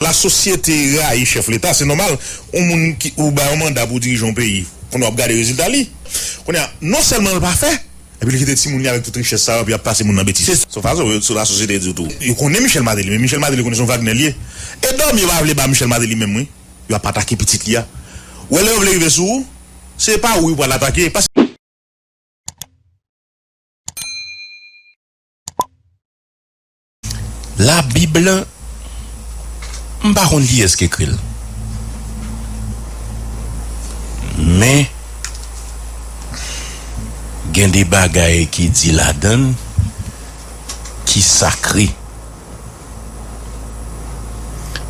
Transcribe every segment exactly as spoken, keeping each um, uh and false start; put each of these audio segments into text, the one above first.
Lasosyete rayi chèf leta, se nòmal. Yon moun ki, ou ba yon manda pou dirije yon peyi, kounye a w ap gade rezilta li. Kounye a, non sèlman l pa fè, epi l kite timoun li avèk tout richès sa yo, epi y ap pase moun nan betiz. Se yon fason, se lasosyete di w tou. Yo konnen Michel Martelly, men Michel Martelly konnen se yon Wagner li ye. E dòmi yo pa vle ba Michel Martelly menm, wi. Yo ap atake pitit li a. Ou wè lè yo vle rive sou ou, se pa ou yo pral atake. Paske Labib lan, m pa konn kiyès ki ekri l. Men, gen de bagay ki di ladan l ki sakre.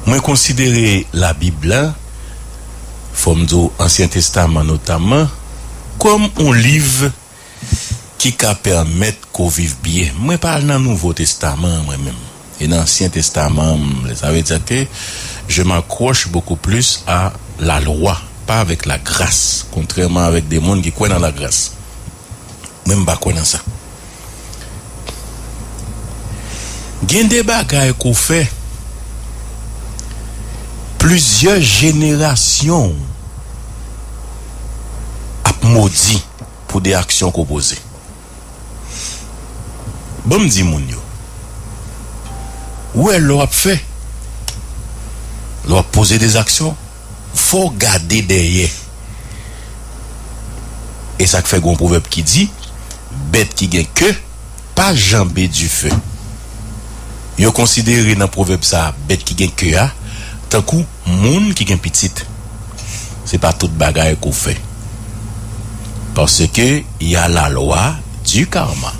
Mwen konsidere Labib la, fò m di w Ansyen Testaman notaman, kòm yon liv ki ka pèmèt ke w viv byen. Mwen pa al nan Nouvo Testaman an, mwen menm. E nan Ansyen Testaman an, m, sa vle di ke je m'accroche beaucoup plus à la loi, pas avec la grâce, kontrèman avèk de moun ki kwè nan lagras. Mwen, m pa kwè nan sa. Gen de bagay ke w fè, plizyè jenerasyon ap modi pou de aksyon ke w poze. Ban m di moun yo, ou wè lè w ap fè, lè w ap poze de aksyon, fò w gade dèyè. E sa k fè gen yon pwovèb ki di, bèt ki gen ke pa janbe dife. Yo konsidere nan pwovèb sa a, bèt ki gen ke a, tankou moun ki gen pitit. Se pa tout bagay ke w fè. Paske y a la loi du karma.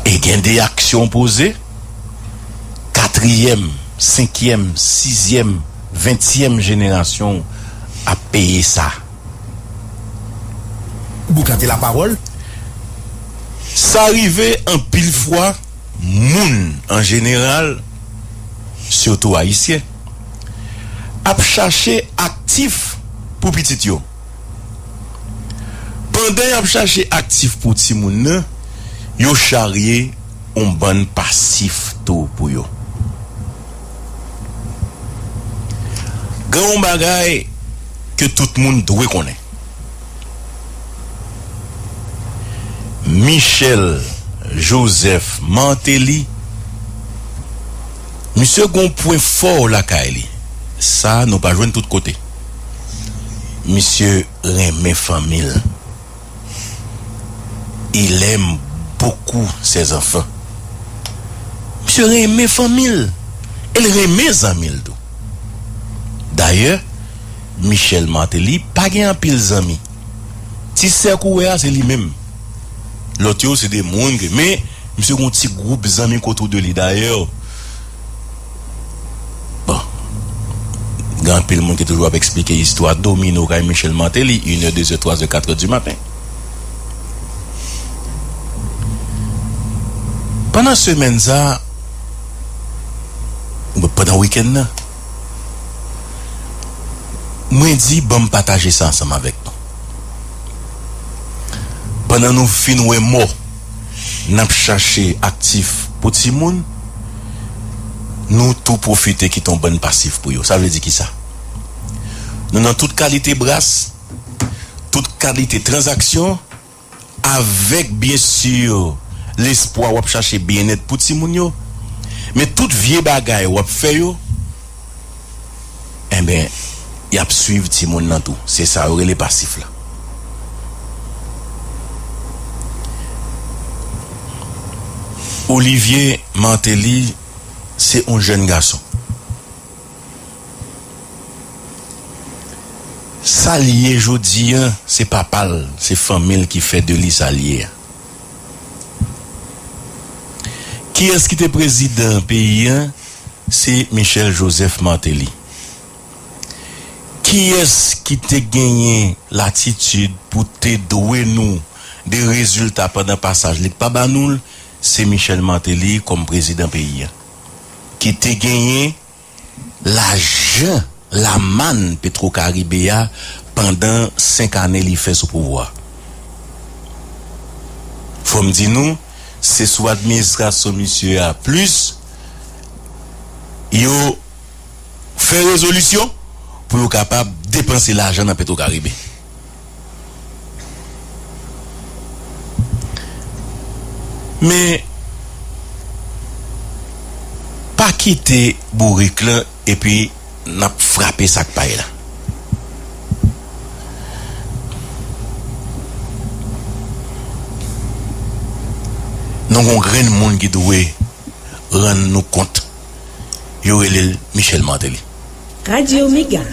E gen de aksyon poze, katriyèm, senkyèm, sizyèm, ventyèm jenerasyon w ap peye sa. Boukante lapawòl. Sa rive anpil fwa, moun an jeneral, sitou ayisyen, ap chache aktif pou pitit yo. Pandan y ap chache aktif pou timoun nan, yo charye yon bann pasif tou pou yo. Gen yon bagay ke tout moun dwe konnen. Michel Joseph Martelly, misye gon pwen fò lakay li. Sa nou pa jwenn tout kote. Misye renmen fanmi l. Il aime beaucoup ses enfants. Misye renmen fanmi l. E l renmen zanmi l tou. Dayè, Michel Martelly pa gen anpil zanmi. Ti sèk ou wè a, se li menm. Lòt yo, se de moun ke, men, misye gon ti gwoup zanmi k otou de li. Dayè, bon, gen anpil moun ki toujou ap eksplike istwa domino kay Michel Martelly, inè, dezè, twazè, katrè di maten. Pandan semèn sa, pandan wikenn nan, mwen di, ban m pataje sa ansanm avèk nou. Pandan nou fin wè mò, n ap chache aktif pou timoun, nou tou pwofite kite yon bann pasif pou yo. Sa vle di kisa? Nou nan tout kalite bras, tout kalite tranzaksyon, avèk, byen si, lespwa w ap chache byennèt pou timoun yo. Men tout vye bagay w ap fè yo, enben, y ap swiv timoun nan tou. Se sa yo rele pasif la. Olivier Martelly se yon jèn gason. Sa l ye jodi a, se papa l, se fanmi l ki fè de li sa l ye a. Kiyès ki te prezidan peyi a? Se Michel Joseph Martelly. Kiyès ki te genyen latitid pou te dwe nou de rezilta pandan pasaj li k pa ba nou l? Se Michel Martelly kòm prezidan peyi a, ki te genyen lajan lamann Petwokaribe a pandan senk ane li fè sou pouvwa. Fò m di nou, se sou administrasyon misye a plis fè rezolisyon pou yo kapab depanse lajan nan Petwokaribe. Men, pa kite bourik lan epi n ap frape sa k pay la. Nou gon grenn moun ki dwe rann nou kont. Yo rele l Michel Martelly. Radyo Mega.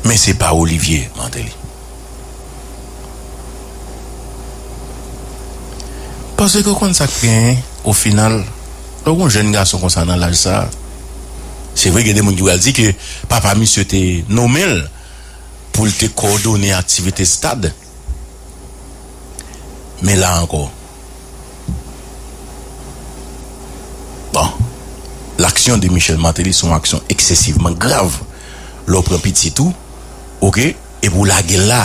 Men se pa Olivier Martelly. Paske w konn sa k genyen, o final, lè w gen yon jèn gason konsa nan laj sa a, se vre gen de moun ki pral di ke papa misye te nonmen l pou l te kowòdone aktivite stad. Men la ankò, bon, l'action de Michel Martelly se yon aksyon eksesivman grav. Lè w pran pitit ou, oke, epi w lage l la.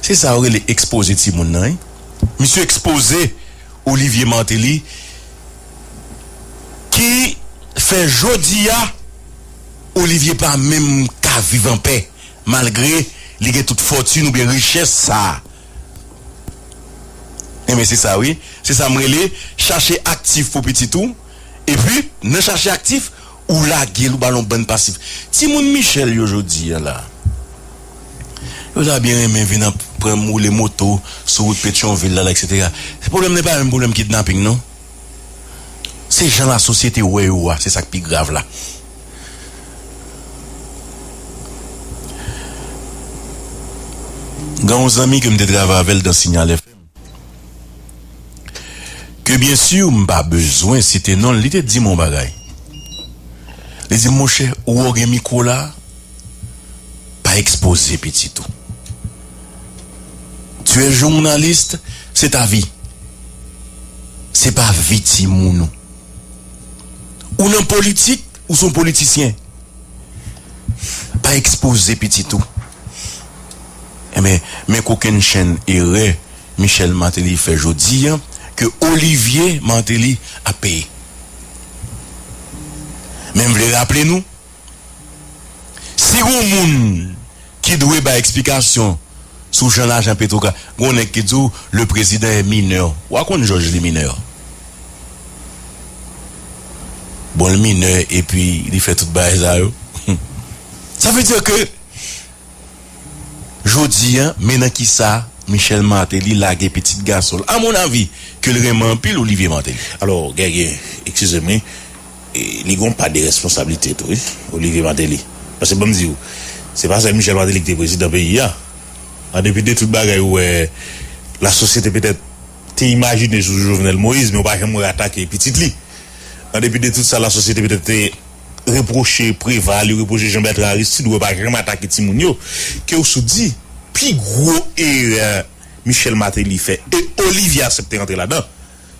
Se sa yo rele ekspoze timoun nan, wi. Misye ekspoze Olivier Martelly, ki fè jodi a, Olivier pa menm ka viv anpè, malgre li gen tout fòtin oubyen richès sa a. Enben, se sa, wi. Se sa m rele chache aktif pou pitit ou. Epi, nan chache aktif, ou lage l, ou ba l yon bann pasif. Timoun Michel yo jodi a la, yo ta byen renmen vin ap pran m woule moto sou wout Petyonvil la, la, etsetera. Pwoblèm nan pa menm pwoblèm kidnaping, non. Se jan lasosyete wè yo a, se sa k pi grav la. Gen yon zanmi ke m te travay avè l nan Signal F M, ke byen si m pa bezwen site non l, li te di m yon bagay. Li di m, monchè, ou wè w gen mikwo la, pa ekspoze pitit ou. Tu es journaliste, c'est ta vie. Se pa vi timoun ou. Ou nan politik, ou se yon politisyen. Pa ekspoze pitit ou. Enben, men kokennchenn erè Michel Martelly fè jodi a, ke Olivier Martelly ap peye. Men m vle raple nou, si gon moun ki dwe bay eksplikasyon sou jan lajan Petwokaribe, gon nèg ki di w, le président est mineur. W a konn jòj li minè. Bon, l minè epi li fè tout bagay sa yo. Sa vle di ke jodi a, men nan kisa Michel Martelly lage pitit gason l. A mon avi, ke l renmen anpil Olivier Martelly. Alò, Guerrier, eskize m, wi, e, li gon pa de responsablite tou, wi, Olivier Martelly. Paske ban m di w, se pa sèl Michel Martelly ki te prezidan peyi a. An depi de tout bagay ou wè, lasosyete petèt te imajine sou Jovenel Moïse, men ou pa janm wè atake pitit li. An depi de tout sa, lasosyete petèt te repwoche Preval, li repwoche Jean Bertrand Aristide, ou wè pa janm atake timoun yo. Ke w sou di, pi gwo erè Michel Martelly fè, e Olivier aksepte rantre ladan,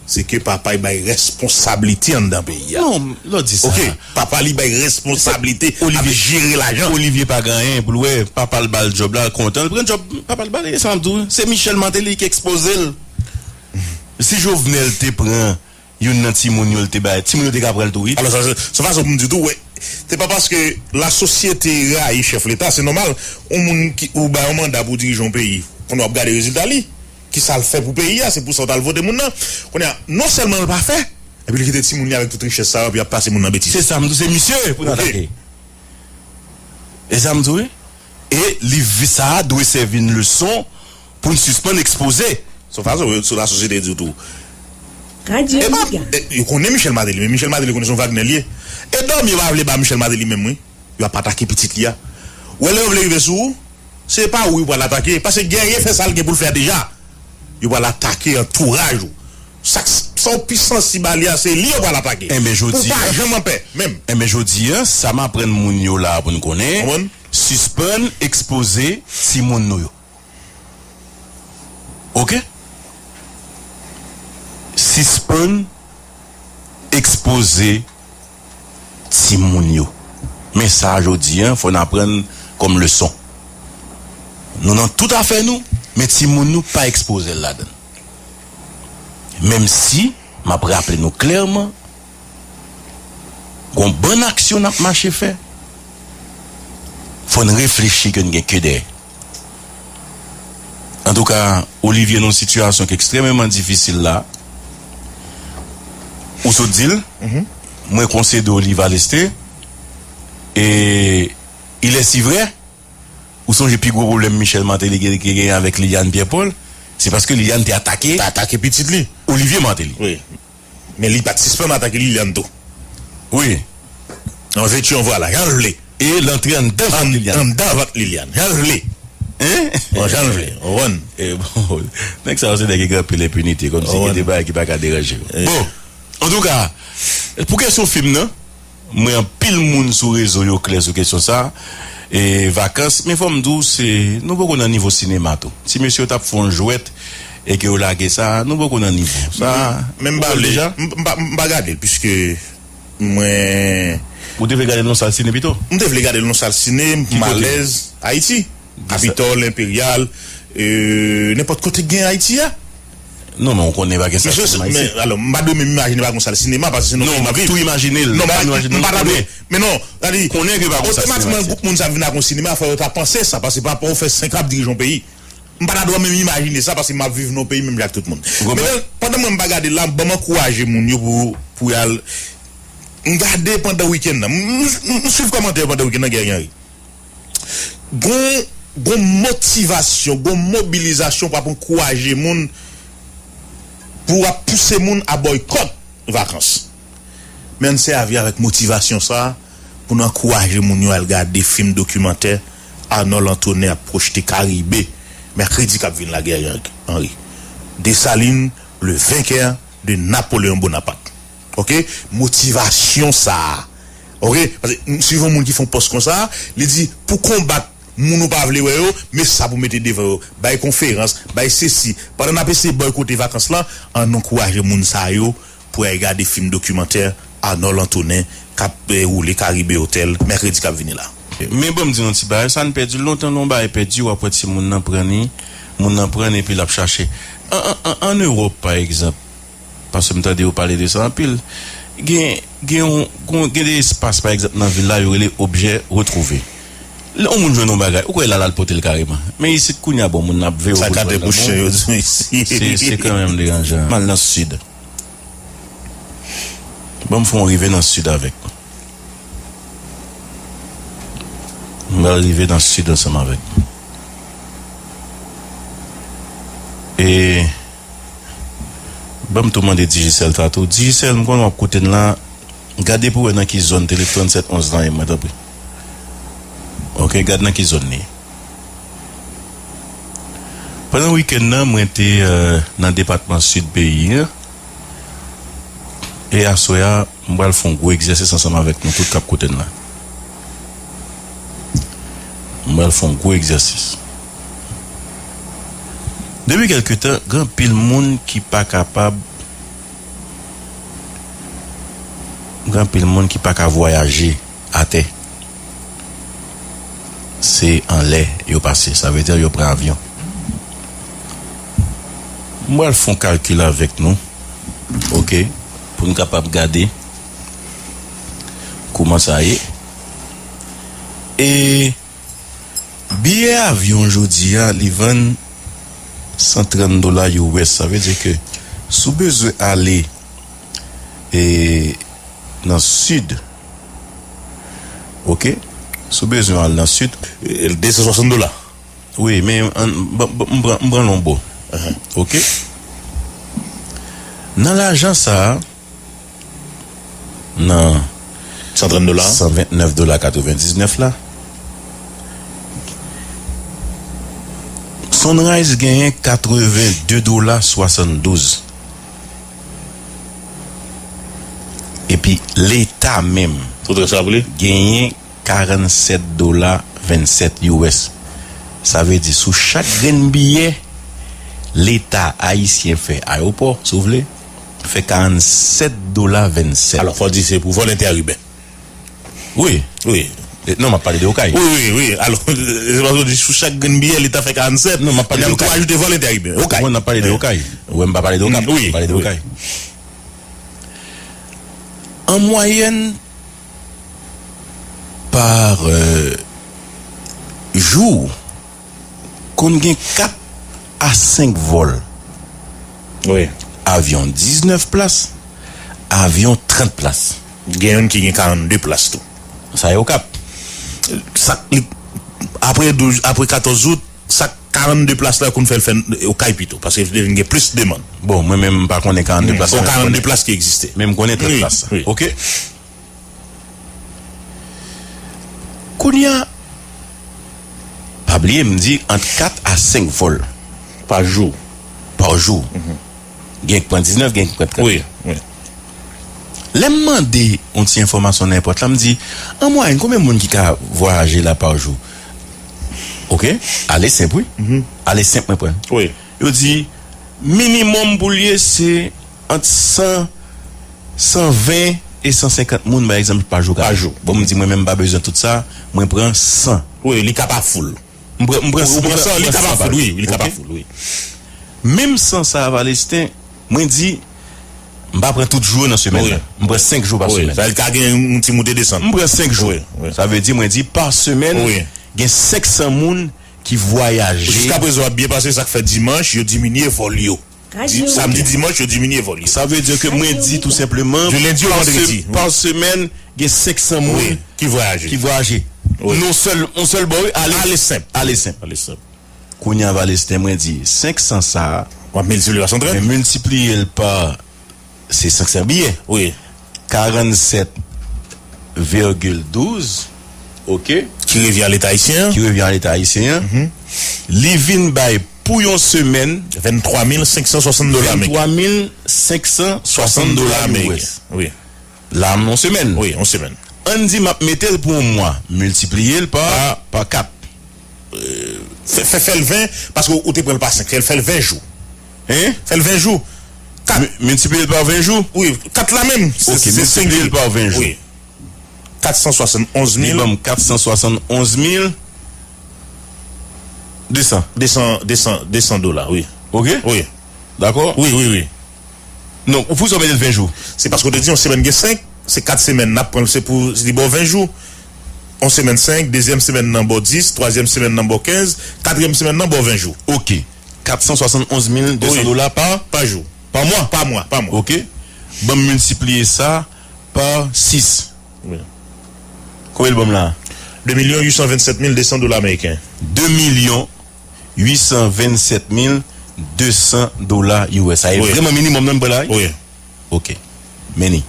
se ke papa l bay responsablite anndan peyi a. Non, lè w di sa. Oke, papa li bay responsablite ap jere lajan. Olivier pa gen anyen pou l wè, papa l ba l djòb la, l kontan, l pran djòb papa l ba l, e sa m di w, se Michel Martelly ki ekspoze l. Si Jovenel te pran youn nan timoun yo, l te bay, timoun yo te ka pran l tou, wi. Alò, sa, se, se fason pou m di tou, wè. Se pa paske lasosyete rayi chèf leta, se nòmal, yon moun ki, ou bay yon manda pou dirije yon peyi, kounye a w ap gade rezilta li, kisa l fè pou peyi a, se pou sa w t al vote moun nan. Kounye a, non sèlman l pa fè, epi l kite timoun li avèk tout richès sa yo, epi y ap pase moun nan betiz. Se sa m di w, se misye pou n atake. E sa m di w, wi. E liv sa a dwe sèvi n leson pou n sispann ekspoze. Se yon fason, wi, sou lasosyete di w tou. Radyo Mega. E, yo konnen Michel Martelly, men Michel Martelly konnen se yon Wagner li ye. E dòmi yo pa vle ba Michel Martelly menm, wi. Yo ap atake pitit li a. Ou wè lè yo vle rive sou ou, se pa ou yo pral atake. Paske Guerrier fè sa l gen pou l fè a deja. Yo pral atake antouraj ou. Sa k, sa w pi sansib a li a, se li yo pral atake. Enben, jodi a, pou w pa janm anpè, menm. Enben, jodi a, sa m aprann moun yo la a pou n konnen, konprann? Sispann ekspoze timoun nou yo. Oke? Sispann ekspoze timoun yo. Men sa, jodi a, fò n aprann kòm leson. Nou nan tout afè nou, men timoun nou pa ekspoze l ladan l. Menm si, m ap raple nou klèman, Gon bann aksyon n ap mache fè. Fò n reflechi ke n gen ke dèyè. Antouka, Olivier, nan yon sitiyasyon ki ekstrèmeman difisil la, ou sot di l, mwen konsede w li va leste, e il est si vrai, ou sonje pi gwo pwoblèm Michel Martelly gen, gen, gen avèk Liliane Pierre Paul, se paske Liliane te atake Te atake pitit li. Olivier Martelly. Wi. Men li pa t sispann atake Liliane tou. Wi. An vèti an vwala, jan l vle. E l antre anndan vant Liliane. Anndan vant Liliane, jan l vle. Hein? Bon, jan l vle, ou konprann? E bon, nèg sa yo se nèg ki gen anpil enpinite, kòmsi gen de bagay ki pa ka deranje yo. Bon, antouka, pou kesyon fim nan, mwen anpil moun sou rezo yo klè sou kesyon sa. E vakans, men fò m di w, se, nou poko nan nivo sinema tou. Ti mesye yo t ap fè yon jwèt e ke yo lage sa, nou poko nan nivo sa. Men m pa vle, deja? M pa, m pa gade l, piske mwen Ou te vle gade l nan sal sine pito? M te vle gade l nan sal sine, m alèz Ayiti. Kapitòl, Enperyal, e, nenpòt kote k gen Ayiti a. Non, men ou konnen pa gen sal sinema isi. Men, alò, m pa dwe menm imajine pa gen sal sinema, paske se nan peyi m ap viv. Non, m ap tou imajine l. Non, m pa, m pa ta dwe. Men non, sa di, konnen ke pa gen sal sinema isi. Otomatikman, gwoup moun sa vin ak yon sinema, fò yo ta panse sa, paske pa rapò ou fè senk an ap dirije yon peyi. M pa ta dwe menm imajine sa, paske m ap viv nan yon peyi menm jan ak tout moun. Men pandan mwen m pa gade l la, ban m ankouraje moun yo pou, pou y al. M gade pandan wikenn nan. M, m, m swiv kòmantè yo pandan wikenn nan, Guerrier Henry. Gon, gon motivasyon, gon mobilizasyon pou ap ankouraje moun, pou ap pouse moun a bòykòt vakans. Men ann sèvi avèk motivasyon sa a pou n ankouraje moun yo al gade fim dokimantè Arnold Antonin ap pwojte Karibe mèkredi k ap vin la, Guerrier Henry. Dessalines, le vainqueur de Napoléon Bonaparte. Oke? Motivasyon sa a. Oke? Paske m swiv yon moun ki fè yon pòs konsa, li di, pou konbat moun ou pa vle wè yo, men sa pou mete devan yo. Bay konferans, bay sesi. Pandan n ap eseye bòykote vakans lan, ann ankouraje moun sa yo pou y al gade fim dokimantè Arnold Antonin k ap, eh, woule Caribe Hotel mèkredi k ap vini la. Men ban m di nou yon ti bagay, sa n pèdi l lontan, lè yon bagay pèdi, w ap wè timoun nan pran li, moun nan pran li epi l ap chache. An, an, an, ann Ewòp, pa egzanp, paske m tande yo pale de sa anpil. Gen, gen yon, gon, gen de espas, pa egzanp, nan vil la, yo rele objè retwouve. Lè yon moun jwenn yon bagay, ou kwè l al, al pote l kareman. Men isit kounye a, bon, moun nan ap veye w pou l pran l nan men w. Se, se kanmenm deranjan. M al nan sid. Ban m fè yon rive nan sid avèk nou. M pral rive nan sid ansanm avèk nou. E ban m tou mande Digicel sa tou. Digicel, m konnen w ap koute n la. Gade pou wè nan ki zòn tele trannsèt onz lan ye, mwen, tanpri. Oke, gad nan ki zòn li ye. Pandan wikenn nan, mwen te, euh, nan depatman sid peyi a. E aswè a, m pral fè yon gwo egzèsis ansanm avèk nou tout k ap koute n la. M pral fè yon gwo egzèsis. Depi kèlke tan, gen anpil moun ki pa kapab, gen anpil moun ki pa ka vwayaje atè. Se anlè yo pase. Sa vle di yo pran avyon. M pral fè yon kalkil avèk nou. Oke. Pou n kapab gade kòman sa ye. E biyè avyon jodi a, li vann san trant dola U S. Sa vle di ke si w bezwen ale, e, nan sid, oke? Si w bezwen al nan sid, e, de san swasant dola. Wi, men ann, ban, ban, m pran, m pran l yon bò. Oke? Nan lajan sa a, nan san trant dola, san vennèf dola katrevendiznèf la, Sunrise genyen katrevende dola swasanndouz. Epi Leta menm genyen karannsèt dola vennsèt U S. Sa vle di, sou chak grenn biyè Leta ayisyen fè ayewopò, si w vle, fè karannsèt dola vennsèt. Alò, fò di se pou vòl entèiriben. Wi. Wi. E, non, m ap pale de Okay. Wi, wi, wi. Alò, se paske w di sou chak grenn biyè, Leta fè karannsèt. Non, m ap pale de Okay. Ou ajoute vòl entèiriben. Okay. Mwen, m ap pale de Okay. Wi. Ou wè m pa pale de Okap, m pale de Okay. An mwayèn, par euh, jou, konn gen kat a senk vòl. Wi. Avyon diznèf plas, avyon trant plas. Gen youn ki gen karannde plas tou. Sa yo kap. Sa, li, apre douz, apre katòz out, sa karannde plas la konn fè l fè okay pito, paske li vin gen plis demann. Bon, mwen menm m pa konnen karannde plas Son la. karannde plas ki egziste. Men m konnen trant Wi, plas. Wi. Ok. Kounye a, pa bliye m di ant kat a senk vòl Pa jou. pa jou. Gen k pran diznèf, gen k pran trant. Wi, wi. Lè m mande yon ti enfòmasyon nan èpòt la, m di, an mwayèn, konbyen moun ki ka vwayaje la pa jou? Ok, ale senp, wi. Ale senp, mwen pran. Wi. Yo di, minimòm pou l ye, se ant san, san ven e san senkant moun, pa egzanp, pa jou. Pa jou. Bon, m di, mwen menm, m pa bezwen tout sa, mwen pran san. Wi, li ka pa foul. M pran, m pran, Ou pran san, li ka pa foul, wi, li ka pa Ok? foul, wi. Menm san sa a, Valesten, mwen di, m pa pran tout jou nan semèn Wi. nan. M pran senk jou pa Wi, semèn. sa li ka gen yon ti moute desann. M pran senk jou. Wi, wi. Sa vle di, mwen di, pa semèn, Wi. gen senk san moun ki vwayaje. Jiska prezan, w ap byen pase, sa k fè dimanch, yo diminye vòl yo. Di- Samdi, dimanch, yo diminye vòl yo. Sa vle di ke mwen di tou senpleman, Du lundi au pa vendredi, se- pa semèn, gen senk san moun Wi, ki vwayaje. ki vwayaje. Wi. Non sèl, yon sèl bò, wi, ale. Ale senp. Ale senp. Ale senp. Kounye a, Valesten, mwen di, senk san sa a, W ap miltipliye pa san trant. men miltipliye l pa, se senk san biyè. Wi. Karannset vègil douz, ok, Ki revyen a Leta ayisyen. Ki revyen a Leta ayisyen an, li vin bay pou yon semèn Venntwa mil senk san swasant dola ameriken. Venntwa mil senk san swasant dola Ameriken. U S. Wi. La, nan yon semèn. Wi, yon semèn. Ann di m ap mete l pou yon mwa, miltipliye l pa, pa kat. Fè, fè, fè l ven, paske ou te pran l pa senk. Fè l, fè l ven jou. Hein? Fè l ven jou. Kat. Mi- Miltipliye l pa ven jou? Wi, kat la menm. Se- Ok, se senk miltipliye l jou. Pa ven jou. Wi. Kat san swasannonz Li mil. Ban m kat san swasannonz mil de san. De san, de san, de san dola, wi. Ok? Wi. Dakò? Wi, wi, wi. Non, ou pou sa w mete l ven jou. Se paske w te di yon semèn gen senk, se kat semèn n ap pran l, se pou li ba w ven jou. Yon semèn senk, dezyèm semèn nan ba w dis, twazyèm semèn nan ba w kenz, katriyèm semèn nan ba w ven jou. Ok. Kat san swasannonz mil de san Wi. Dola pa, Pa jou. Pa mwa? Pa mwa, pa mwa. Ok. Ban m miltipliye sa pa sis. Wi. Konbyen l ban m la? De milyon uit san vennsèt mil de san dola ameriken. De milyon uit san vennsèt mil de san dola U S. Sa e Wi. Vrèman minimòm nan m pran la, wi? Wi. Ok. Meni.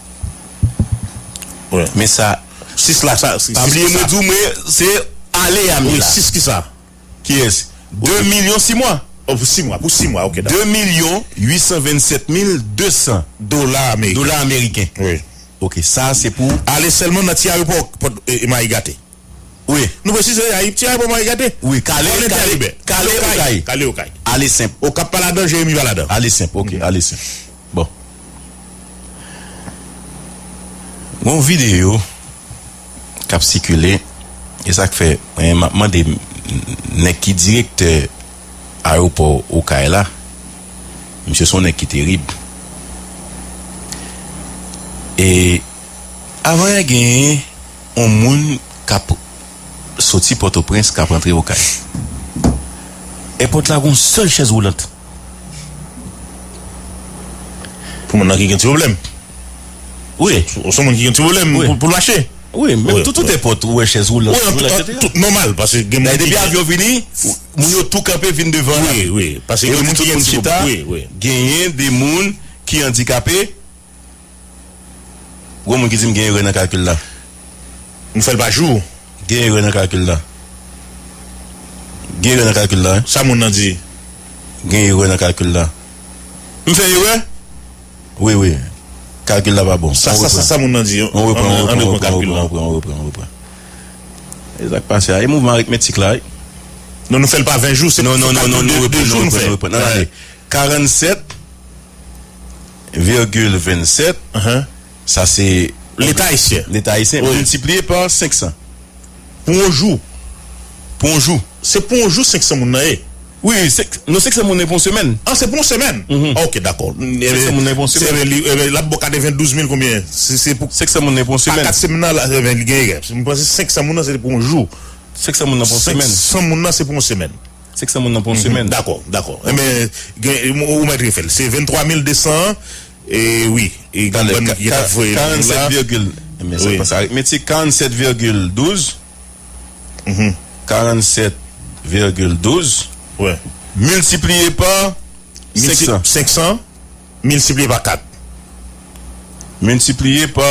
Wi. Men sa, Sis la, sa, pa bliye mwen di w, mwen, se ale a m Wi, la. Sis ki sa? Kiyès? De milyon sis mwa. Oh, pou sis mwa, pou sis mwa, ok, dakò. De milyon uit san vennsèt mil de san Dola ameriken. Dola ameriken. Wi. Ok, sa se pou. Ale sèlman nan ti ayewopò Pòt, e, e, Mayi Gate. Wi. Nou presize, Ayiti, ayewopò Mayi Gate. Wi, kale, Kale kale, Tayibè. kale Okay. Kale Okay. Ale senp. Okap pa ladan, Jeremi pa ladan. Ale senp, ok, ale senp. Bon. Gon videyo k ap sikile, e sa k fè, mwen, m ap mande m- nèg ki direktè ayewopò Okay la, misye se yon nèg ki terib. E avan yè genyen yon moun k ap soti Pòtoprens k ap antre Okay. Èpòt la gon sèl chèz woulant. Pou moun nan ki gen ti pwoblèm. Wi. Ou se moun ki gen ti pwoblèm Wi. pou, pou l mache. Wi, menm Wi, tout, tout wi. Èpòt ou wè chèz woulant, Wi, an woulant, tout, et cetera. Tout nòmal, paske gen Dayè, moun ki depi gen avyon vini, moun yo tou kanpe vin devan la. Wi, wi. Paske E yo gen di moun tout ki gen moun ti chita, pwoblèm. Wi, wi. Genyen de moun ki andikape. Gon moun ki di m gen erè nan kalkil la. M fè l pa jou. Gen erè nan kalkil la. Gen erè nan kalkil la, wi. Sa moun nan di? Gen erè nan kalkil la. M fè erè? Wi, wi. Kalkil la pa bon. Sa, On sa, sa, repran. Sa moun nan di? On repran, on An- an repran, on repran repran, on kalkil repran, la. On repran, on repran, on repran. E sa k pase a, e mouvman aritmetik la, wi. Non, nou fè l pa ven jou, se Non, non, se non, kalkil non, de, nou de repran, jou nou nou repran, fè. nou repran. Non, tande. Karannset vègil vennsèt, Ahan. Sa se Leta ayisyen. Leta ayisyen, Wi. Miltipliye pa senk san. Pou yon jou. Pou yon jou. Se pou yon jou senk san moun nan ye. Wi, se, non, senk san moun nan pou yon semèn. Ah, se pou yon semèn? Mhm. Ah, ok, dakò. Senk san moun nan pou yon semèn. L ap ba w katrevendouz mil konbyen? Se, se pou... Senk san moun nan pou yon semèn. Kat semèn nan, la, li gen erè. Mwen panse senk san moun nan, se pou yon jou. Senk san moun nan pou yon semèn. Senk san moun nan, se pou yon semèn. Senk san moun nan pou yon semèn. Dakò, dakò. Enben, gen, ou, ou mèt refè l. Se venntwa mil de san, e wi. E gen bann ki ta voye nou la. Karannsèt virgil, enben, sa pa sa aritmetik, karannsèt virgil douz. Mhm. Karannsèt virgil douz. Wi. Miltipliye pa senk san. Senk san, miltipliye pa kat. Miltipliye pa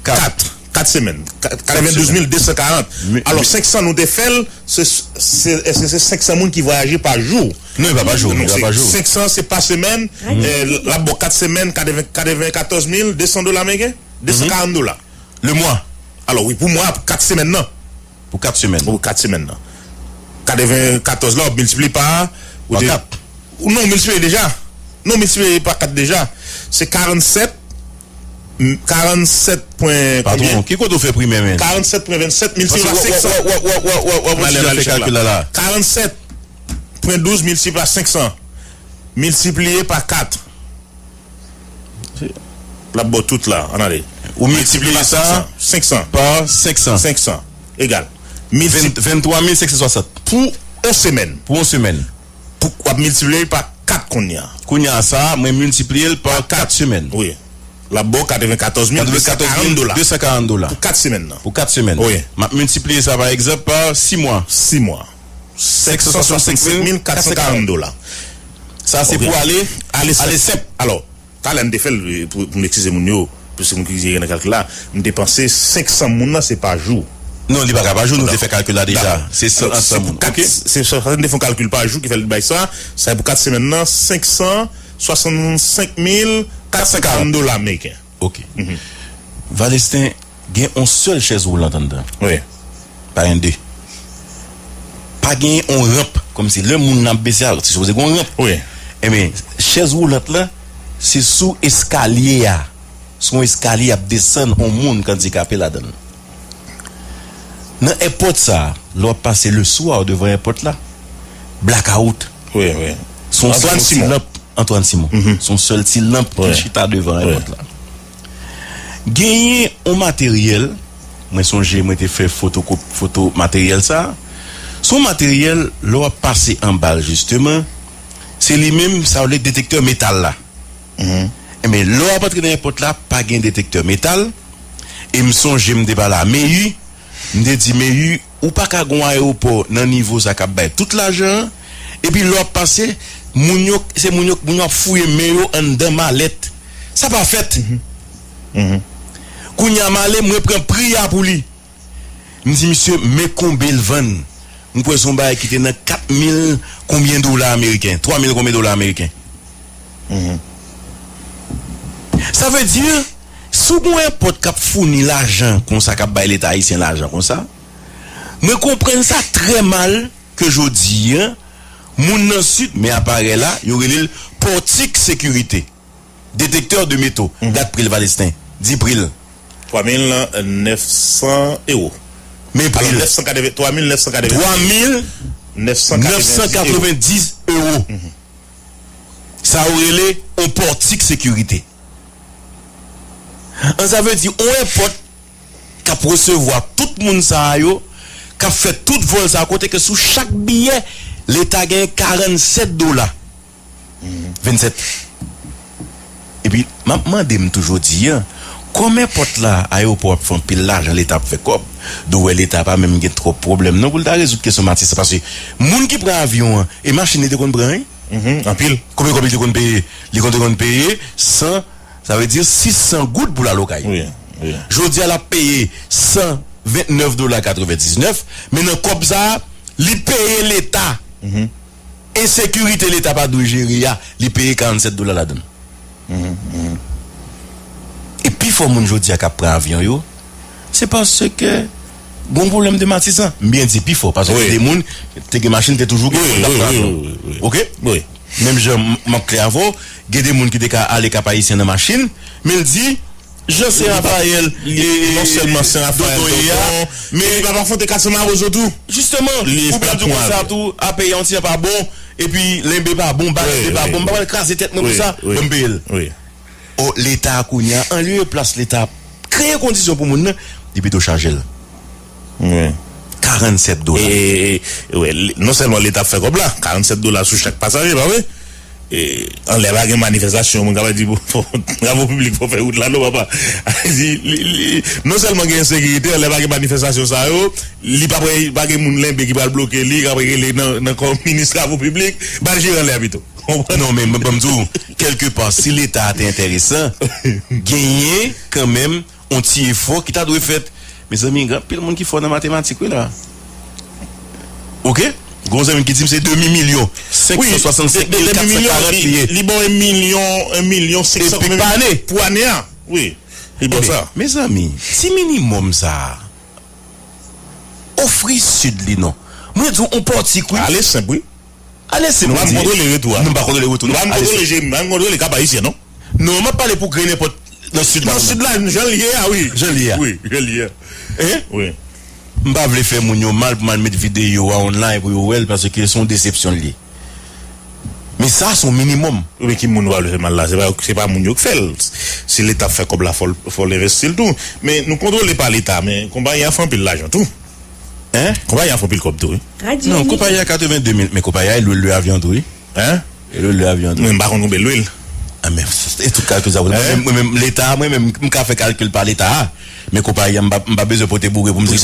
kat. Kat. Kat semèn. Katrevendouz mil de san karant. Alò, senk san nou te fè l, se, se, èske se senk san moun ki vwayaje pa jou? Non, li pa pa jou, li pa pa jou. Senk san, se pa semèn, eh, l ap ba w kat semèn, katreven, katrevenkatòz mil de san dola ameriken? De san karant dola. Le mwa. Alò, wi, pou mwa, kat semèn nan. Pou kat semèn. Pou kat semèn nan. Katrevenkatòz la, w ap miltipliye pa... Pa kat. Non, w miltipliye deja. Non, w miltipliye pa kat deja. Se karannsèt, karannsèt pwen konbyen? Patwon, ki kote w fè primè, men? Karannsèt pwen vennsèt, miltipliye pa senk san. W ap fè kalkil la, la. Karannsèt pwen douz miltipliye pa senk san. Miltipliye pa kat. L ap ba w tout la, ann ale. Ou miltipliye sa senk san. Senk san. Pa senk san. Senk san. Egal. Milti- Venntwa mil senk san swasant. Pou yon semèn. Pou yon semèn. Pou, w ap miltipliye pa kat kounye a. Kounye a sa, mwen miltipliye l pa kat semèn. Wi. L ap ba w katrevenkatòz mil de san karant dola. Katrevenkatòz mil de san karant dola. Pou kat semèn nan. Pou kat semèn. Wi. M ap miltipliye sa, pa egzanp, pa sis mwa. Sis mwa. Senk san swasannsenk mil kat san karant dola. Sa se pou ale, ale senp. Alò, talè m te fè l, pou, pou m eskize moun yo, pou se moun ki gen nan kalkil la, m te panse senk san moun nan se pa jou. Non, li pa ka pa jou, nou te fè kalkil la deja. Se san, san moun. Ok? Se sa, sa, n te fè yon kalkil pa jou ki fè l bay sa. Sa e pou kat semèn nan, senk san swasannsenk mil kat san karant dola ameriken. Ok. Valesten, gen yon sèl chèz woulant anndan. Wi. Pa gen de. Pa gen yon ranp, kòmsi lè moun nan ap bese a, se sipoze gen yon ranp. Wi. Enben, chèz woulant lan, se sou eskalye a. Sou yon eskalye ap desann yon moun k andikape ladan l. Nan èpòt sa a, lè w ap pase le swa devan èpòt la, blakawout. Wi, wi. Se yon sèl ti lanp, Antoine Simon. Se yon sèl ti lanp ki chita devan èpòt la. Genyen yon materyèl, mwen sonje mwen te fè fotokop-, foto materyèl sa. Se yon materyèl, lè w ap pase anba l, jisteman, se li menm, sa yo rele detektè metal la. Enben, lè w ap antre nan èpòt la, pa gen detektè metal. E m sonje m te pale a Meyi, m te di Meyi, ou pa ka gen yon ayewopò nan nivo sa k ap bay tout lajan an, epi lè w ap pase, moun yo, se moun yo, moun yo ap fouye men yo anndan malèt. Sa pa fèt. Kounye a m ale, mwen pran pri a pou li. M di misye, men konbe l vann. M kwè se yon bagay ki te nan kat mil konbyen dola ameriken, twa mil konbyen dola ameriken. Sa vle di, si w gen yon èpòt k ap founi lajan konsa, k ap bay Leta ayisyen lajan konsa, mwen konprann sa trè mal ke jodi a, moun nan Sid, men aparèy la, yo rele l pòtik sekirite. Detektè de meto. Dat pri l, Valesten. Di pri l. Twa mil nèf san ewo. Men pri l. Alò, nèf san katreven, twa mil nèf san katreven. Twa mil nèf san katreven ewo. Sa yo rele yon pòtik sekirite. An, sa vle di, yon èpòt k ap resevwa tout moun sa a yo, k ap fè tout vòl sa a, kote ke sou chak biyè, Leta gen karannsèt dola. Vennsèt. Epi, m ap mande m toujou di a, kòm èpòt la, ayewopò ap fè anpil lajan, Leta ap fè kòb, dou wè Leta pa menm gen twòp pwoblèm non pou l ta rezoud kesyon Matisan, paske moun ki pran avyon an, e machin li te konn pran, wi. Anpil. Konbyen kòb li te konn peye? Li konn, te konn peye san, sa vle di sis san goud pou l al okay. Wi, wi. Jodi a, l ap peye san vennèf dola katrevendiznèf, men nan kòb sa a, li peye Leta. Ensekirite Leta pa dwe jere a, li peye karannsèt dola ladan l. E pifò moun jodi a k ap pran avyon yo, se paske gon pwoblèm de Matisan. M byen di pifò, paske gen de moun te gen machin, te toujou gen moun k ap pran avyon. Oke? Menm jan m, m ap klè avè w, gen de moun ki te ka ale Kap Ayisyen nan machin, men l di, jan Sen Rafayèl, e, non sèlman Sen Rafayèl, Dodon ye a, men li pa afwonte Kat San Mawozo tou. Jisteman, ou byen di konsa tou, a peyi a yon ti jan pa bon, Epi lenbe pa bon, balanse pa bon, m pa pral kraze tèt mwen pou sa, ban m peye l. O, Leta a kounye a, anlye plas Leta ap kreye kondisyon pou moun nan, li pito chaje l. Karannsèt dola. E, e, e, wè, li- non sèlman Leta ap fè kòb la, karannsèt dola sou chak pasaje, pa vre? E, anlè pa gen manifestasyon, moun ka di, bon, travo piblik fò fè wout la, non, papa. Li- li- li- non sèlman gen ensekirite, anlè pa gen manifestasyon sa yo, li pa pre- pa gen moun lenbe ki pral bloke li, k ap rele nan, nan kò minis travo piblik, ba l jere anlè a pito. Non, men ban m di w, kèlkepa, si Leta a te enteresan, genyen kanmenm yon ti efò ki ta dwe fèt. Mezanmi, gen anpil moun ki fò nan matematik, wi, la. Oke? Gon zanmi ki di m se demi milyon, senk san swasannsenk mil kat san karant li ye. Li bon, yon milyon, yon milyon senk san epi pa ane. Pou ane a. Wi. Li bon sa. Mezanmi, ti minimòm sa a, ofri Sid li non. Mwen di w, yon pòtik, wi. Ale senp, wi. Ale senp, wi. Nou pa kontwole retou a. Nou pa kontwole retou. Nou pa kontwole je, nou pa kontwole Kap Ayisyen, non. Non, m ap pale pou grenn nenpòt nan Sid la. Nan Sid la, jan l ye a, wi. Jan l ye a. Wi, jan l ye a. Hein? Wi. M pa vle fè moun yo mal pou m al met videyo a online pou yo wè l, paske se yon desepsyon l ye. Men sa, se yon minimòm. Wi, men ki moun w ap fè mal la? Se pa, se pa moun yo k fè l. Si Leta ap fè kòb la, fò l, fò l envesti l tou. Men nou kontwole pa Leta, men konpayi a fè anpil lajan tou. Hein? Konpayi a fè anpil kòb tou, wi. Non, konpayi a katrevenndemil, men konpayi a lwil, lwil avyon tou, wi. Hein? E lwil, lwil avyon tou. Men m pa konn konbyen lwil. Ah, men, e tout kalkil sa, mwen menm, mwen menm, Leta, mwen menm, m ka fè kalkil pa Leta a. Men konpayi a, m pa, m pa bezwen pote boure pou m di